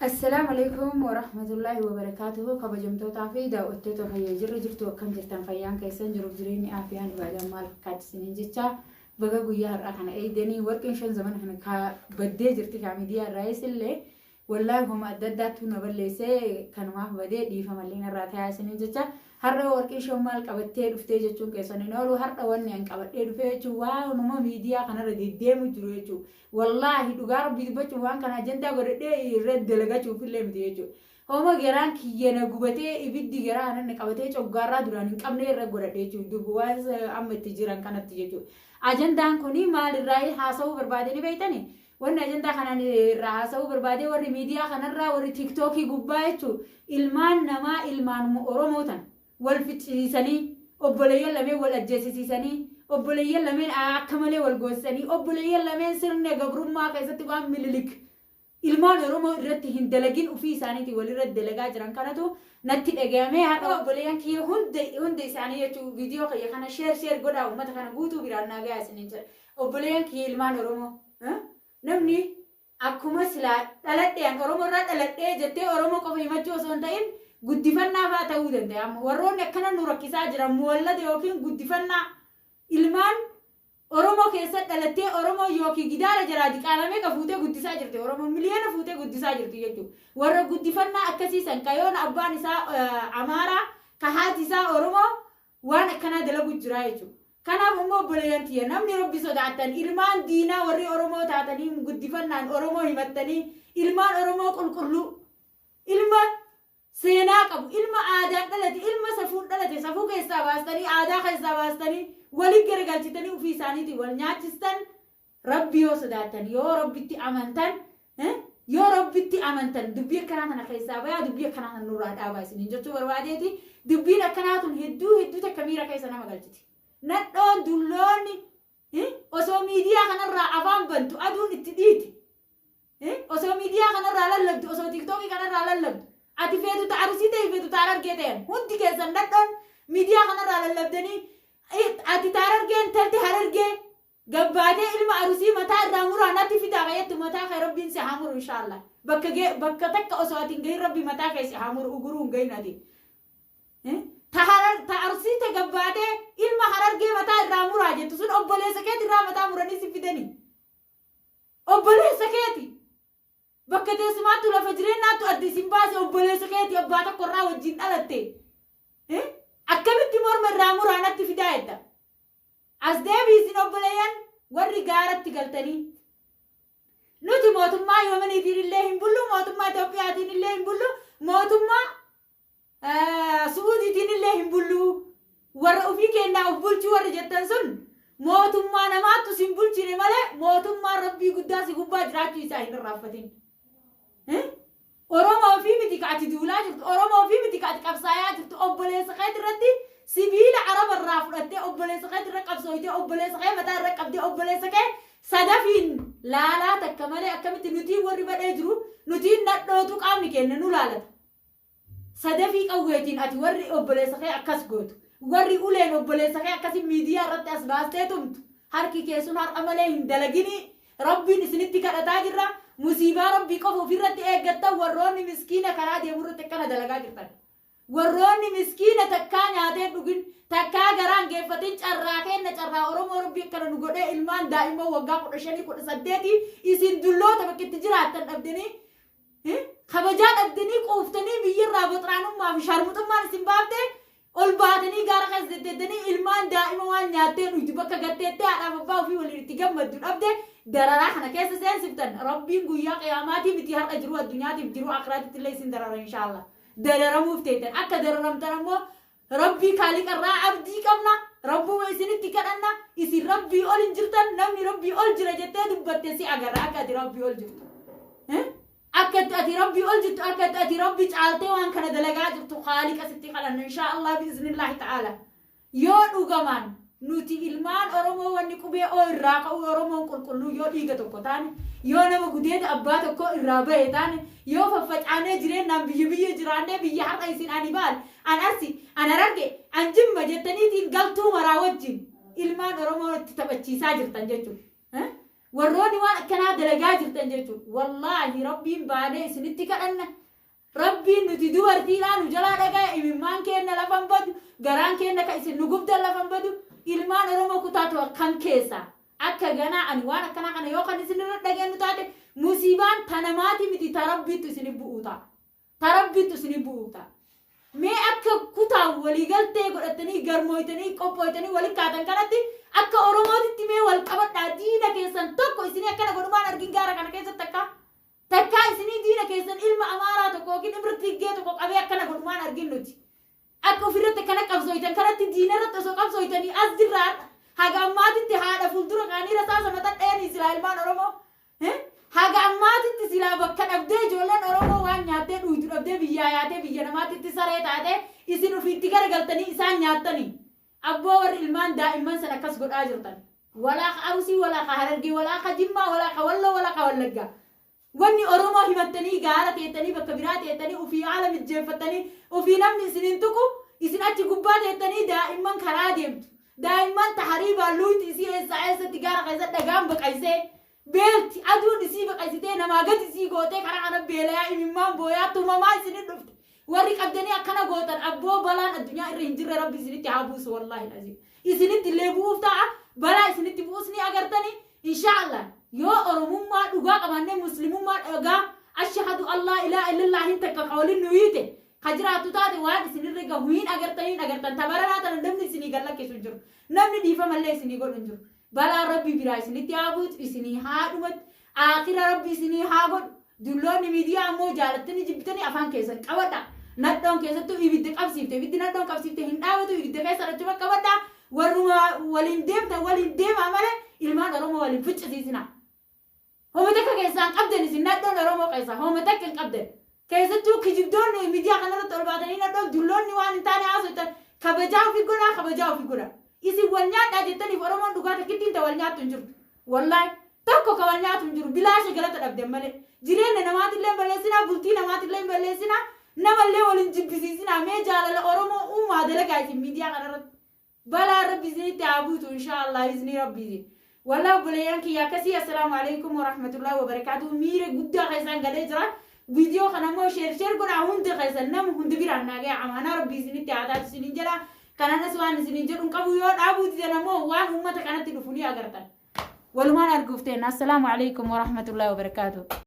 Assalaamu alaikum warahmatullaahi wabarakaatuhu. Kabajamtootaa fi daawwattoota fayyaa jirra jirtu, akkam jirtan? Fayyaan keessan, jiruuf jireenyi, aafiyaan, ibaadaan maal fakkaatti isiniin jecha, baga guyyaa har'aa kana eegdanii. Warqeen shan zamana kana kaa baddee jirti, kaa miidiyaa irraayis illee wallaahi homa adda addaattuu na balleessee kanumaaf badee, dhiifamallee narraa tayaa isiniin jecha. Har'a warqeen shan maal qabattee dhuftee jechuun keessan hin oolu. Har'a wanni an qabadhee dhufee jechuun waanuma miidiyaa kanarra deddeemu jiru jechuudha. Wallaahi dhugaa rabbii dubbachuuf waan kana ajandaa godhadhee irra dalagachuuf illee miti jechuudha. Homa garaan kiyya na gubatee, ibiddi garaa na qabatee, coggaarraa duraan hin qabne irra godhadhe jechuudha. Dubbi waan amma itti jiran kanatti jechuudha. Ajandaan kuni maalirraa haasa'uu barbaadanii beektani? Wanni ajandaa kanaan irraa haasa'uu barbaadee, warri miidiyaa kanarraa, warri TikTokii gubbaa jechuudha. Ilmaan namaa, ilmaanuma Oromoo tan wal ficcisiisanii, obboleeyyan lameen wal ajjeesisiisanii, obboleeyyan lameen akka malee wal goosisanii, obboleeyyan lameen sirna gabrummaa keessatti waan Mililik ilmaan Oromoo irratti hin dalagin ofii isaaniitiin walirra dalagaa jiran kanatu natti dhagayamee. Har'a obboleeyyan kiyya hunda hunda isaanii jechuun viidiyoo kiyya kana share share godhaa, uummata kana guutuu biraan naa gahaa isiniin jedha. Obboleeyyan kiyya ilmaan Oromoo, namni akkuma silaa dhaladhe, an Oromoo irraa dhaladhee jettee Oromoo qofa himachuu osoo hin ta'in, guddifannaa fa'aa ta'uu danda'a. Amma warroonni akkana nu rakkisaa jiran muwallada yookiin guddifannaa ilmaan Oromoo keessa dhalattee Oromoo yookiin gidaara jalaa diqaalaa meeqa fuutee guddisaa jirti, Oromoo miliyoona fuutee guddisaa jirti jechuudha. Warra guddifannaa akkasii san kayoona abbaan isaa Amaaraa ka haati isaa Oromoo waan akkanaa dalagu jira jechuudha. Kanaaf immoo obboleeyyan tiyya, namni rabbi sodaattan, ilmaan diinaa warri Oromoo taatanii guddifannaan Oromoo himattanii, ilmaan Oromoo qulqulluu, ilma seenaa qabu, ilma aadaan dhalate, ilma safuun dhalate safuu keessaa baastanii, aadaa keessaa baastanii, walii garagalchitanii ofii isaaniitiin wal nyaachistan, rabbi yoo sodaattan, yoo rabbitti amantan, yoo rabbitti amantan, dubbii akkanaa kana keessaa bayaa, dubbii akkanaa kana nurraa dhaabaa isiniin jechuu barbaadeeti. Dubbiin akkanaa tun hedduu hedduu takka miira keessa nama galchiti. Nadhoon dulloonni osoo miidiyaa kanarraa afaan bantu aduun itti dhiite, osoo miidiyaa kanarraa lallabdu, osoo TikTokii kanarraa lallabdu, ati feetu ta Arusii ta'e, feetu ta Harargee ta'an, hundi keessan nadhoon miidiyaa kanarraa lallabdanii, ati ta Harargee, intalti Harargee gabbaatee ilma Arusii mataa irraa muraa natti fidaa kayyattu, mataa kee rabbiin si haa muru inshaallah. Bakka gee bakka takka osoo ati hin gahin rabbi mataa kee si haa muru, uguruu hin gahin ati. Ta Harar ta Arsii ta gabbaatee ilma Harargee mataa irraa muraa jettu sun obboleessa keeti irraa mataa muranii si fidanii. Obboleessa keeti. Bakka teessumaattu lafa jireenyaattu adda isin baase obboleessa keeti, abbaa tokko irraa wajjin dhalatte. Akkamitti morma irraa muraa natti fidaa jetta? As deebii isin obboleeyyan warri gaaratti galtanii. Nuti mootummaa Yemeniitiin illee hin bullu, mootummaa Itoophiyaatiin illee hin bullu, mootummaa Su'uudiitiin illee hin bullu. Warra ofii kennaa of bulchuu warri jettan sun, mootummaa namaattu sin bulchine malee mootummaan rabbii guddaa si gubbaa jiraachuu isaa hin irraanfatin. Oromoo ofii miti ka ati duulaa jirtu, Oromoo ofii miti ka ati qabsaayaa jirtu, obboleessa keeti irratti sibiila Araba irraa fudhattee obboleessa keeti irra qabsooytee, obboleessa kee mataa irra qabdee, obboleessa kee sadafiin laalaa takka malee akkamitti nutiin warri badhee jiru, nutiin nadhootu qaamni keenya nu laalata. Sadafii qawweetiin ati warri obboleessa kee akkas gootu, warri uleen obboleessa kee akkasi miidiyaa irratti as baastee tumtu, harki kee sun har'a malee hin dalaginii. Rabbiin isinitti kadhataa jirra. Musiibaa rabbii qofa ofirratti eeggattan. Warroonni miskiina karaa deemu irratti akkana dalagaa jirtan. Warroonni miskiina takkaa nyaatee dhugin, takkaa garaan geeffatin, carraa keenna, carraa Oromoo rabbii akkana nu godhee, ilmaan daa'imman waggaa 15, 18, isin dulloota bakka itti jiraattan dhabdanii, kabajaa dhabdanii, quuftanii, biyyarraa boxiraanummaa fi sharmuxummaan isin baafte, ol baatanii gaara keessa deddeeddanii ilmaan daa'ima waan nyaattee dhugdu bakka gatteettee haadhaaf abbaa ofii waliin itti gammaddu dhabde dararaa kana keessa seensiftan. Rabbiin guyyaa qiyaamaatii miti, har'a jiruu addunyaatiif jiruu akiraatitti illee isin darara inshaallah. Dararamuuf teettan akka dararamtan ammoo rabbii kaaliqarraa abdii qabna, rabbuma isinitti kadhanna. Isin rabbii ol hin jirtan. Namni rabbii ol jira jettee dubbatte si agarra akka ati rabbii ol jirtu. Akka itti ati rabbii ol jirtu, akka itti ati rabbi caaltee waan kana dalagaa jirtu kaaliqa sitti kadhanna inshaa Allah biiznillaahi ta'ala. Yoo dhugamaan nuti ilmaan Oromoo wanni qubee O irraa ka'u Oromoon qulqulluu yoo dhiiga tokko taane, yoo nama gudeeda abbaa tokko irraa bahe taane, yoo faffacaanee jireennaan biyya biyya jiraannee, biyya har'a isin ani Baal, an Arsi, an Hararge, an Jimma jettaniitiin galtuu maraa wajjin ilmaan Oromoo itti taphachiisaa jirtan jechuudha. Warroonni waan akkanaa dalagaa jirtan jechuudha. Wallaahi Rabbiin baanee isinitti kadhanna. Rabbiin nuti dubartiidhaa nu jalaa dhagaya imimmaan keenna lafan badu garaan keenna ka isin nu gubdan lafan badu ilmaan Oromoo kutaa to'a kam keessaa akka ganaa ani waan akkanaa kana yoo kan isin irra dhageennu taate musiibaan ta namaati miti ta Rabbiittu isin bu'uu ta'a. Ta Rabbiittu isin bu'uu ta'a. Mee akka kutaa waliigaltee godhattanii garmooytanii qophooytanii wali kaatan kanatti akka Oromootitti mee wal qabadhaa diina keessan tokko isinii akkana godhumaan argin gaara kana keessatti akka takkaa isinii diina keessan ilma Amaaraa tokko yookiin ilma Tiggee tokko qabee akkana godhumaan argin nuti. Akka ofirratti akkana qabsooytan kanatti diina irratti osoo qabsooytanii as jirra har'a. Haga ammaatitti haadha fuuldura kaanii rasaasa mataa dhayanii silaa ilmaan Oromoo. Haga ammaatitti silaa bakka dhabdee ijoolleen Oromoo waan nyaattee dhuydu dhabdee biyyaa yaatee biyya namaatitti saree taatee isin ofiitti garagaltanii isaan nyaattanii. Abboo warri ilmaan daa'imman san akkas godhaa jirtan. Walaa ka Arusii, walaa ka Harargee, walaa ka Jimmaa, walaa ka Walloo, walaa ka Wallaggaa. Wanni Oromoo himattanii gaara teettanii bakka biraa teettanii ufii haala mijjeeffattanii ufii namni isin hin tuqu isin achi gubbaa teettanii daa'imman karaa deemtu. Daa'imman tahariibaan luuyti isii eessaa eessatti gaara keessa dhagaan baqaysee beelti aduun isii baqaysitee namaa gadi isii gootee karaa kana beelayaa imimmaan booyaa tumamaa isinin dhufte. Warri qabdanii akkana gootan abboo balaan addunyaa irra hin jirre Rabbi isinitti haa buusu wallaahi aziim. Isinitti illee bu'uuf ta'a balaa isinitti bu'us ni agartani inshaallah yoo Oromummaa dhugaa qabaannee muslimummaa dhugaa ashhadu allah ilaa illallaahin takka ka waliin nu hiite ka jiraattu taate waan isinirra gahu hin agartan hin agartan tabaranaa tana namni isinii gad lakkisu hin jiru namni dhiifamallee isinii godhu hin jiru balaan Rabbi biraa isinitti haa buutu isinii haa dhumatti Aakira Rabbi isinii haa godhu. Dulloonni miidiyaa ammoo jaalattanii jibbitanii afaan keessan qabadha. Nadhoon keessattuu ibidda qabsiifte. Ibiddi nadhoon qabsiifte hin dhaabatu ibidda keessan achuma qabadha. Warruma waliin deemtan waliin deemaa malee ilmaan Oromoo waliin ficcisiisinaa. Homa takka keessaa hin qabdan isin nadhoon Oromoo keessaa homa takka hin qabdan. Keessattuu kijibdoonni miidiyaa kanarratti ol baatanii nadhoon dulloonni waan hin taane haasoftan kabajaa ofii godhaa kabajaa ofii godhaa. Isin wal nyaadhaa jettaniif Oromoon dhugaa takkittiin ta wal nyaattu hin jirtu. Wallahi tokko ka wal nyaatu hin jiru bilaasha galata dhabdan malee. Jireenya namaatillee hin balleessinaa bultii namaatillee hin balleessinaa namallee wal hin jibbisiisinaa mee jaalala Oromoo uumaa dalagaa isin miidiyaa kanarratti. Balaa Rabbi isinitti haa buutu inshaallah izni Rabbiitiin. Wallah obboleeyyan kiyya akkasii assalaamu alaikum warahmatullahi wabarakaatuh miira guddaa keessaan galee jira. Viidiyoo kana immoo sheer sheer godhaa hunda keessan nama hundi biraan naa gaya amaanaa Rabbi isinitti haa taatu isiniin jedha. Kananas waan isiniin jedhu hin qabu yoo dhaabuu didan ammoo waan uummata kanatti dhufu ni agartan. Walumaan arguuf teenna. Assalaamu alaikum warahmatullahi wabarakaatuh.